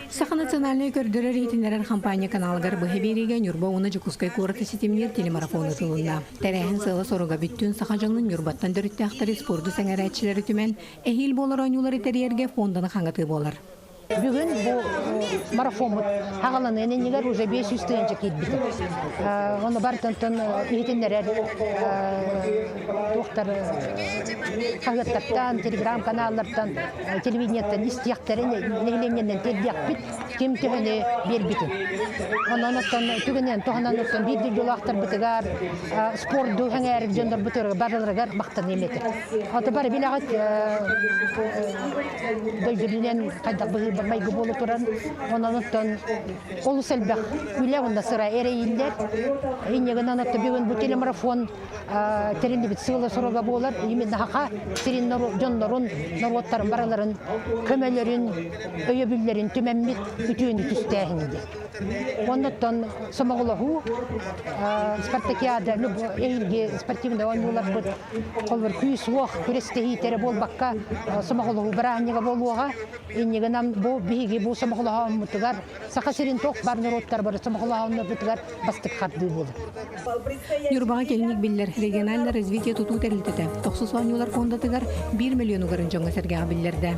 Саха национальнай көрдөрөр-иһитиннэрэр хампаанньа каналыгар быһа биэриигэ Ньурба уонна Дьокуускай куораты ситимниир телемарафон ыытылынна. Тэрээһин сыала-соруга бүттүүн саха дьонун Ньурбаттан төрүттээхтэри спорду сэҥээрээччилэри түмэн, эһиил буолар оонньуулары тэрийэргэ фонданы хаҥатыы буолар. Бүгүн бу марафоммут хаҕаланыан иннигэр уже 500 тыһыынча киирбитэ. Ону барытын иһитиннэрэр туохтар хаһыаттартан, телеграм-каналлартан телевидениеттэн истиэхтэрин, нэһилиэнньэнэн тиэрдиэхпит, ким төһөнү биэрбитин. Онон оттон түгэнинэн туһанан оттон биир дойдулаахтарбытыгар спорду сэҥээрэр дьоннорбутугар барыларыгар махтаныам этэ. Ото бары билэҕит дойдунан хайдах быһыы майгы буола туран, онон оттон олус элбэх үлэ уонна сыра эрэйиллэр. Инньэ гынан оттон бүгүн бу телемарафон тэриллибит сыала-соруга буолар именно саха сирин дьоннорун, норуоттарын барыларын көмөлөрүн, өйөбүллэрин түмэммит үтүөнү түстээһин диэн. Оннуттан сомоҕолоһуу спартакиада эһиилги спортивнай оонньууларбыт холбор күүс-уох күрэстэһиитэрэ буолбакка сомоҕолоһуу бырааһынньыга буолуоҕа. Иннигинэн бу биһиги бу сомоҕолоһооммутугар Саха сирин туох бар норуоттар бары сомоҕолоһоннорбутугар бастык хардыы буолар. Ньурбаҕа киэҥник биллэр региональное развитие тутуу тэрилтэтэ тохсус оонньуулар фондатыгар 1 миллион угарын дьоҥҥо-сэргэҕэ биллэрдэ.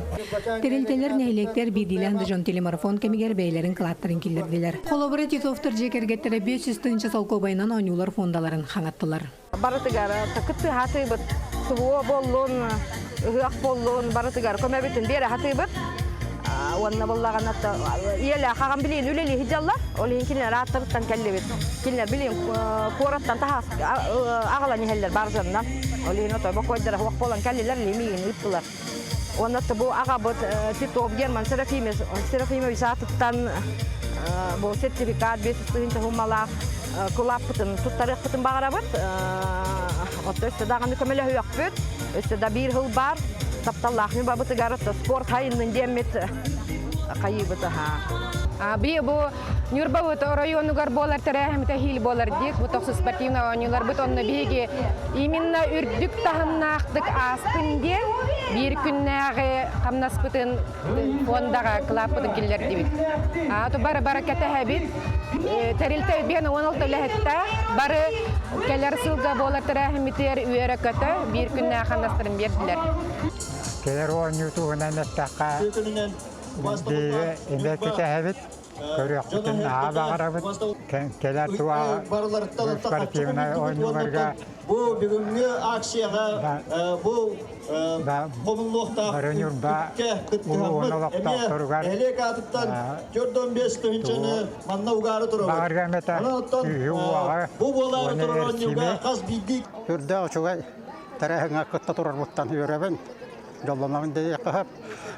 Тэрилтэлэр, нэһилиэктэр биирдиилээн да дьон телемарафон кэмигэр бэйэлэрин кылааттарын киллэрдилэр. Холобура, Титовтар дьиэ кэргэттэрэ 500 тыһыынча солкуобайынан оонньуулар фондаларын хаҥаттылар. Барытыгар кыттыһа сатыыбыт. Субуо буоллун, ыһыах буоллун, барытыгар көмөбүтүн биэрэ сатыыбыт. Уонна буоллаҕына ийэлээх аҕам билигин үлэлии сылдьаллар. Ол иһин кинилэр ааттарыттан кэллибит. Кинилэр билигин куораттан таһаас аҕалан иһэллэр баржаннан. Ол иһин отой бокуойдара суох буолан кэллилэр, миигин ыыттылар. Уонна бу аҕабыт Титов Герман Серафимович аатыттан бу сертификат 5 тыһыынча суммалаах кылааппытын туттарыахпытын баҕарабыт. Оттон өссө даҕаны көмөлөһүөхпүт. Өссө да биир сыл баар. Тапталлаах Ньурбабытыгар спорт хайыннын диэммит хайыыбыт аһаа. Би бу Ньурбабыт оройуонугар буолар тэрээһиммит эһиил буолар диик. Бу тохсус спортивный оонньууларбыт онно биһиги именно үрдүк таһымнаахтык аастын диэн биир күннээҕи хамнаспытын фондаҕа кылааппытын киллэрдибит. Аату бары бары кэтэһэбит. Тэрилтэ биэн 16 үлэһиттээх. Бары кэлэр сылга буолар тэрээһиммитигэр үөрэ-көтө биир күннээх хамнастарын биэрдилэр. Кэлэр оонньуу туһунан эттэххэ, биһиги эмиэ кэтэһэбит. Көрүөхпүтүн наһаа баҕарабыт. Кэлэр туа спортивнай оонньууларга бу бүгүҥҥү акцияҕа бу хомуллуохтаах бары Ньурба улууһун олохтоохторугар нэһилиэк аатыттан 45 тыһыынчаны манна угаары турабыт. Баҕарга эмэтэ күүһү-уоҕу бу буолаары уонна турар оонньууга эрчими хас биирдии Үрдээх үчүгэй тэрээһиҥҥэ кытта турарбыттан үөрэбин. Дьоллонобун диэххэ сөп.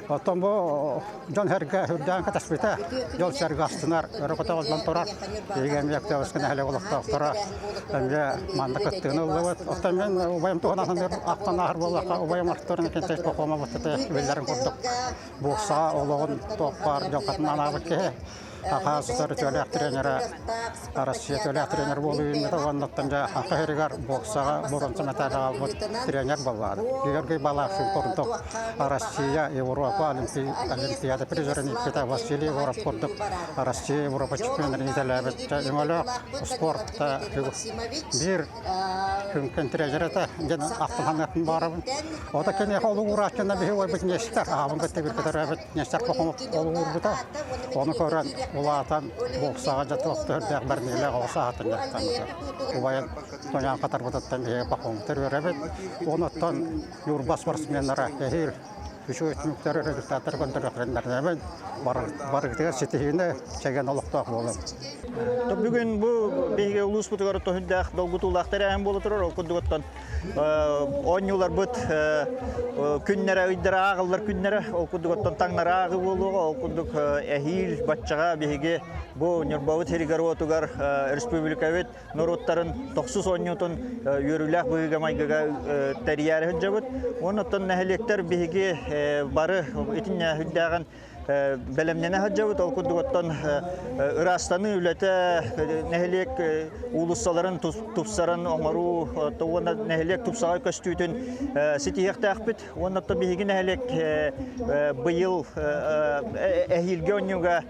Оттон бу дьон сэргэ үрдээн кэтэспитэ, дьон сэргэ астынар, өрө көтөҕүллэн турар. Биһиги эмиэ Октябрьскай нэһилиэк олохтоохторо эмиэ манна кыттыыны ыллыбыт. Оттон мин убайым туһунан саныыр ахтан ааһар буоллахха, убайым Артур Никитич Пахомов биллэрин курдук бууксаҕа олоҕун туох баар дьылҕатын анаабыт киһи. Саха СССР үтүөлээх тренерэ Россия үтүөлээх тренер буолуу үүммүтэ уоннаттан дьэ Саха сиригэр боксаҕа боруонса мэтээли аҕалбыт тренер буоллаҕа. Георгий Балашин курдук Россия, Европа Олимпиада призерин ииппитэ Василий Егоров курдук Россия, Европа чемпионнарын иитэлээбит өҥөлөөх спорт биир күн тренер этэ диэн ахтан саныахпын баҕарабын. Ото киниэхэ олук уурааччына биһи уойбут Нестер, аҕабын кытта бииргэ төрөөбүт Нестер Пахомов олук уурбута. Ону көрөн улаатан боксаҕа дьэ туох төһөрдөөх бэрниилээх оҕо саһатын дьарыктаммыта. Убайын Тонян хатарбытыттан биһиги Пахомовтар үөрэбит. Онуттан Ньурба спортсменнара эһиил үчүгэй түмүктэр результаттар көрдөрүөхтэрин барыгытыгар ситиһиини чэгиэн олохтоох буолун. Бүгүн бу биһиги улууспутугар тоһүрдээх долгутуулаах тэрээһин буола турар. Ол курдук оттон оонньууларбыт күннэрэ ыйдара ааҕыллар күннэрэ ол курдук оттон таҥнары ааҕыы буолуоҕа ол курдук эһиил баччаҕа биһиги бу Ньурбабыт сиригэр-уотугар республикабыт норуоттарын тохсус оонньуутун үөрүүлээх быһыыга-майгыга тэрийээри сылдьабыт. Уонна оттон нэһилиэктэр биһиги бары итиннэ үрдээҕин бэлэмнэнэ сылдьабыт. Ол курдук оттон ыраастаныы үлэтэ нэһилиэк уулуссаларын тупсаран оҥоруу уонна нэһилиэк тупсаҕай көстүүтүн ситиһиэхтээхпит. Уонна оттон биһиги нэһилиэк быйыл эһиилги оонньууга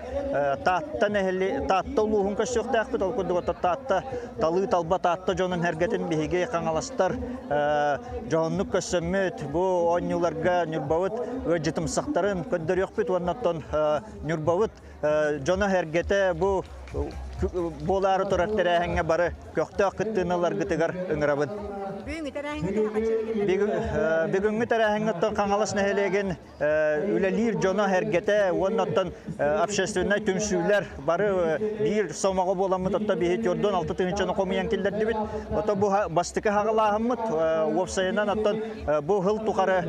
Таатта нэһили Таатта улууһун көрсүөхтээхпит. Ол курдук оттон Таатта талыы талба Таатта дьонун эргэтин биһиги хаҥаластар дьоһуннук көрсөммүт бу оонньууларга Ньурбабыт ыалдьытымсахтарын көрдөрүөхпүт уонна оттон Ньурбабыт дьоно эргэтэ бу буолаары турар тэрээһиҥҥэ бары көхтөөх кыттыыны ыларгытыгар ыҥырабын. Бүгүҥҥү тэрээһиҥҥэ оттон Хаҥалас нэһилиэгин үлэлиир дьоно эргэтэ уонна оттон общественнай түмсүүлэр бары биир сомоҕо буоламмыт оттон биһи төрдүн алты тыһыынчаны хомуйан киллэрдибит. Ото бу бастакы хаҕалааһыммыт уопсайынан оттон бу сыл тухары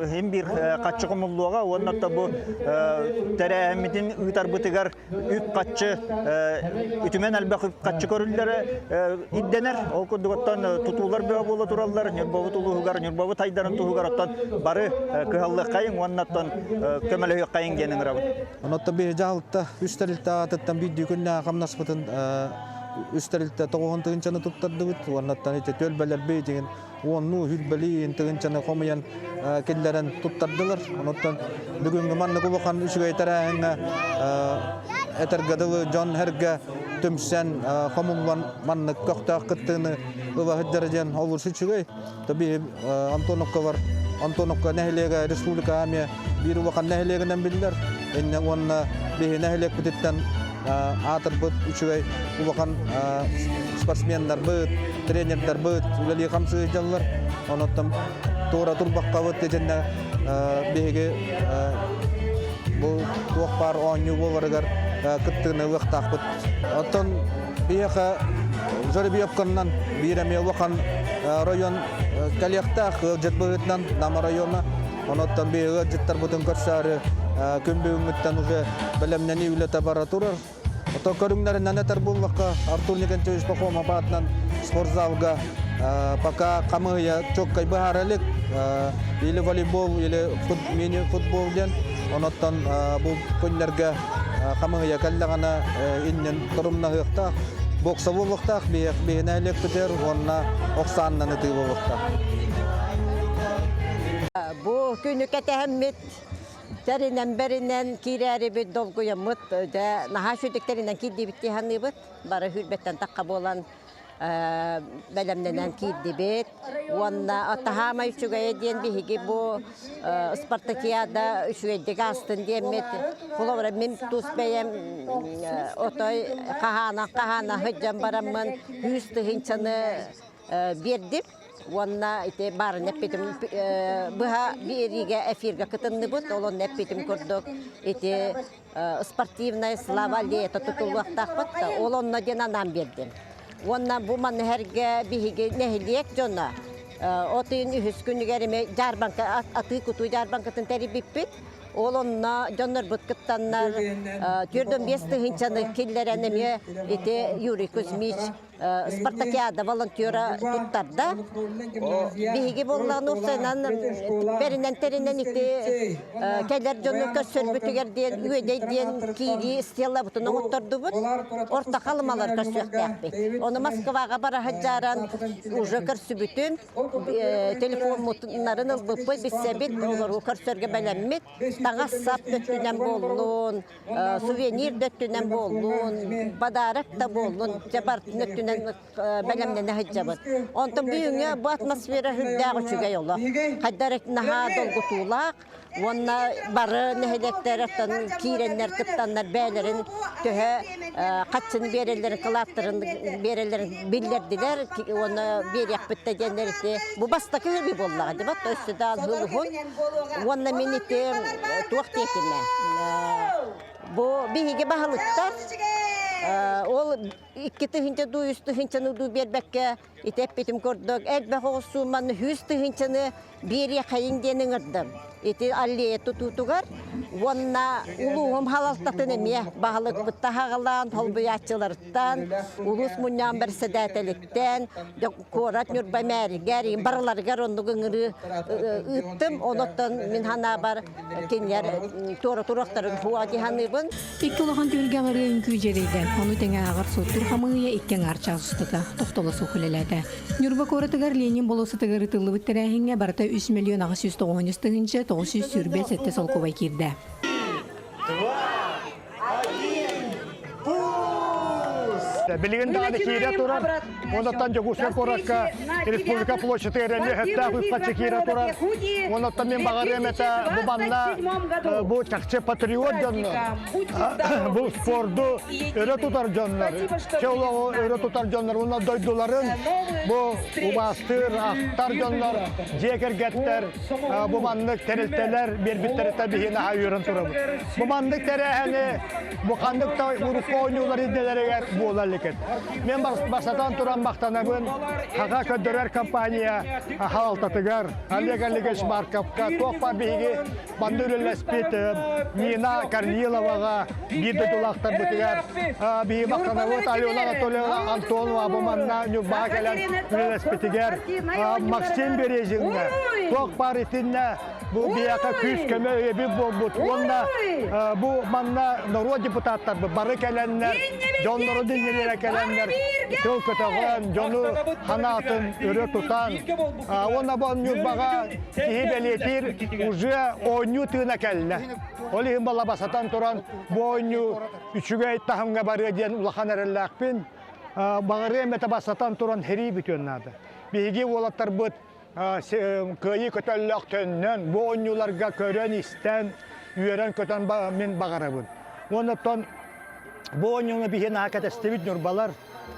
иһин биир хаччы хомуллуоҕа уонна оттон бу тэрээһиммитин ыытарбытыгар үп-хаччы үтүмэн элбэх үп-хаччы көрүллэрэ ирдэнэр. Ол курдук оттон тутуулар бөҕө буола тураллар. Ньурбабыт улууһугар, Ньурбабыт айдарын туһугар оттон бары кыһаллыаххайыҥ уонна оттон көмөлөһүөххэйиҥ диэн ыҥырабын. Онон биһи дьаһалта үс тэрилтэ аатыттан биирдии күннээх хамнаспытын үс тэрилтэ тоҕуһун тыһыынчаны туттардыбыт. Уоннаттан ити түөлбэлэрбит игин уоннуу хүрбэлии тыһыынчаны хомуйан киллэрэн туттардылар. Онуттан бүгүҥҥү маннык улахан үчүгэй тэрээһиҥҥэ этэргэ дылы дьон эргэ түмсэн хомуллан маннык көхтөөх кыттыыны ыла сылдьара диэн олус үчүгэй. Таби Антоновка бар Антоновка нэһилиэгэ республика эмиэ биир улахан нэһилиэгинэн биллэр. Иннэ уонна биһи нэһилиэкпититтэн аатырбыт үчүгэй улахан спортсменнарбыт, тренердарбыт үлэлии хамсыы сылдьаллар. Онуттан туора турбаккабыт итиннэ биһиги бу туох баар оонньуу буоларыгар кыттыыны ылыахтаахпыт. Оттон биһиэхэ жеребьевканнан биир эмиэ улахан район кэлиэхтээх ыалдьыт быһыытынан Нам района. Онуттан биһиги ыалдьыттарбытын көрсөөрү күн бүгүҥҥүттэн уже бэлэмнэнии үлэтэ бара турар. Ото көрүҥнэринэн этэр буоллахха, Артур Николаевич Пахомов аатынан спортзалга пока хамыыһыйа чуоккай быһаара илик. Или волейбол, или мини-футбол диэн. Онуттан бу күннэргэ хамыыһыйа кэллэҕинэ иннин торумнаһыахтаах. Бокса буолуохтаах, биһиэнэ элекпитер уонна охсааннан ытыы буолуохтаах. Бу күнү кэтэһэммит тэринэн бэринэн киирээрибит долгуйаммыт дьэ наһаа сүдүктэринэн киирдибит дии саныыбыт. Бары хүрбэттэн тахха буолан бэлэмнэнэн киирдибит. Уонна таһаамай үчүгэйэ диэн биһиги бу спартакиада үчүгэйдик аастын диэммит. Холобура мин тус бэйэм отой хаһаана-хаһаана сылдьан бараммын 100 тыһыынчаны биэрдим. Уонна ити баарын эппитим быһа биэриигэ эфиргэ кытынныбыт. Ол онно эппитим курдук ити спортивная слава аллеята тутуллуохтаахпыт. Ол онно диэн анаан биэрдим. Уонна бу манна эргэ биһиги нэһилиэк дьоно от ыйын үһүс күнүгэр эми дьаарбаҥка атыы-кутуу дьаарбаҥкатын тэрийбиппит. Ол онно дьоннорбут кыттаннар 45 тыһыынчаны киллэрэн эмиэ ити Юрий Кузьмич спартакиада волонтера туттарда. Биһиги буоллаҕына уопсайынан бэринэн тэринэн ити кэлэр дьону көрсөрбүтүгэр диэн үөдэй диэн киирии стеллабытын оҥоттордубут. Орто халымалар көрсүөхтээхпит. Ону Москваҕа бара сылдьааран уже көрсүбүтүм. Телефоммутуннарын ылбыппыт, билсэбит, олору көрсөргө бэлэммит. Таҥас сап өттүнэн буоллун, сувенир да өттүнэн буоллун, подарок да буоллун, дьэ барытын өттүнэн бэлэмнэнэ сылдьабыт. Онтон бүгүҥҥү бу атмосфера сүрдээх үчүгэй олох. Хайдар наһаа долгутуулаах уонна бары нэһилиэктэр киирэннэр кыттаннар бээлэрин төһө хаччыны биэрэллэрин, кылааттарын биэрэллэрин биллэрдилэр уонна биэриэхпит да диэннэр ити бу бастакы хөрүү буоллаҕа дибат өссө да алһыылуһун уонна мин ити туох диэтимэ бу биһиги баһылыктар. Ол 2 тыһыынча дуу, 3 тыһыынчаны дуу биэрбэккэ, ити эппитим курдук, элбэх оҕус суумманы 100 тыһыынчаны биэриэхэйин диэн ыҥырдым. Ити аллея тутуутугар уонна улууһум халалтатын эмиэ баһылыкпытта хаҕалаан, холбуйааччыларыттан, улуус мунньаҕын бэрэссэдээтэлиттэн, куорат Ньурба мээригэр, барыларыгар оннук ыҥырыы ыыттым. Онуттан мин санаабар кинилэр туора туруохтарын хуа дии Икки улахан түһүлгэ ырыа үҥкүү дьиэрэйдэ. Ону тэҥэ ааҕар суоттуур хамыыһыйа икки аҥаар чаас устата тохтоло суох үлэлээтэ. Ньурба куоратыгар Ленин болуоссатыгар ыытыллыбыт тэрээһиҥҥэ барыта 3 миллион 893 тыһыынча 927 солкуобай киирдэ. Два, один, пуск! Билигин даҕаны киирэ турар. Онуттан Дьокуускай куоракка Республика площадыгар эмиэ сөптөөх үп-харчы киирэ турар. Онуттан мин баҕарыам этэ бу манна бу чахчы патриот дьоннор, бу спорду өрө тутар дьоннор, олоҕу өрө тутар дьоннор уонна дойдуларын бу убаастыыр, ахтар дьоннор, дьиэ кэргэттэр бу маннык тэрилтэлэр биэрбиттэриттэн биһиги наһаа үөрэн турабыт. Бу маннык тэрээһини бу ханнык да урукку оонньуулар идэлэригэр буола илик. Мен бастатан туран махтанабын Хаха көрдөрөр компания халалтатыгар Олег Олегович Марковка туох баар биһиги манна үлэлэспит Нина Корниловаҕа биир дойдулаахтарбытыгар биһиги махтанабыт Алена Анатольевна Антонова бу манна Ньурбаҕа кэлэн үлэлэспитигэр Максим Березиҥҥэ туох баар итиннэ бу биһиэхэ күүс-көмө өйөбүл буолбут уонна бу манна норуот депутаттарбыт бары кэлэннэр дьоннору диннилэрэ кэлэннэр тыл көтөҕөн дьону ханаатын өрө тутан уонна бу Ньурбаҕа киһи бэлиэтиир уже оонньуу тыына кэллэ. Ол иһин балабасатан туран бу оонньуу үчүгэй таһымҥа барыа диэн улахан эрэллээхпин. Баҕарыам этэ бастатан туран сэрии бүтүөн наада. Биһиги уолаттарбыт кыайыы көтөллөөх төннөн, бу оонньууларга көрөн-истэн, үөрэн-көтөн мин баҕарабын. Уонна бу оонньууну биһи наһаа кэтэстибит ньурбалар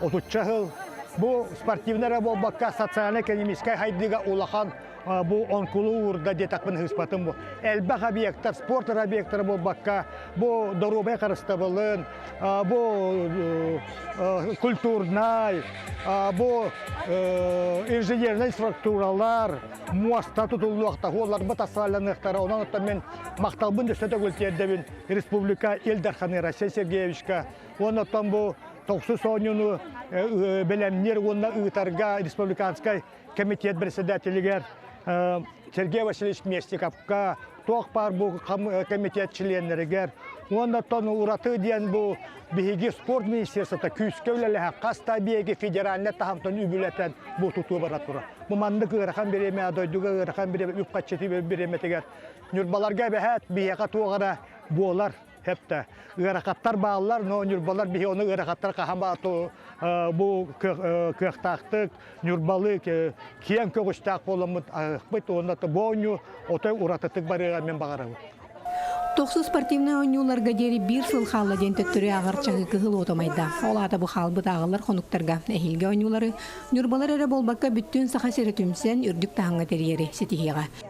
отучча сыл. Бу спортивнай эрэ буолбакка социально-экономическай хайдыыга улахан бу онкулу уурда диэтэхпин ыһыспатым бу. Элбэх объектар, спорт объектара буолбакка, бу доруобай харыстабылын, бу культурнай, бу инженернай структуралар, муоста тутуллуохта, уолларбыт асфальтаныахтара. Онон оттон мен махталбын өссө төгүл тиэрдэбин республика Ил Дарханы Россия Сергеевичка. Уонна оттон бу тохсус оонньууну бэлэмниир уонна ыытарга республиканскай комитет председателигэр Сергей Васильевич Местниковка, туох баар бу комитет чилиэннэригэр уонна оттон ураты диэн бу биһиги спорт министерствота күүскэ үлэлэһэ хас да биэги федеральнай таһымтан үбүлэтэн бу тутуу бара турар. Бу маннык ыарахан бириэмэ дойдуга ыарахан бириэмэ үп-харчы бириэмэтигэр Ньурбаларга эбэһээт биһиэхэ туох эрэ буолар хепте. Ыарахаттар бааллар, но ньурбалар биһи ону ыарахаттар хаһан бу кыахтаахтык ньурбалыы киэҥ көҕүстээх буоламмыт аһыахпыт уонна бу оонньуу отой уратытык барыаҕа мен баҕарабын. Тохсус спортивнай оонньууларга диэри биир сыл хаалла диэн төттөрү ааҕар чаһыы кыһыл уотамайда. Ол аата бу хаалбыт ааҕыллар хонуктарга эһиилги оонньуулары Ньурбалар эрэ буолбакка бүттүүн Саха сирэ түмсэн үрдүк таһымҥа тэрийэри ситиһиэҕэ.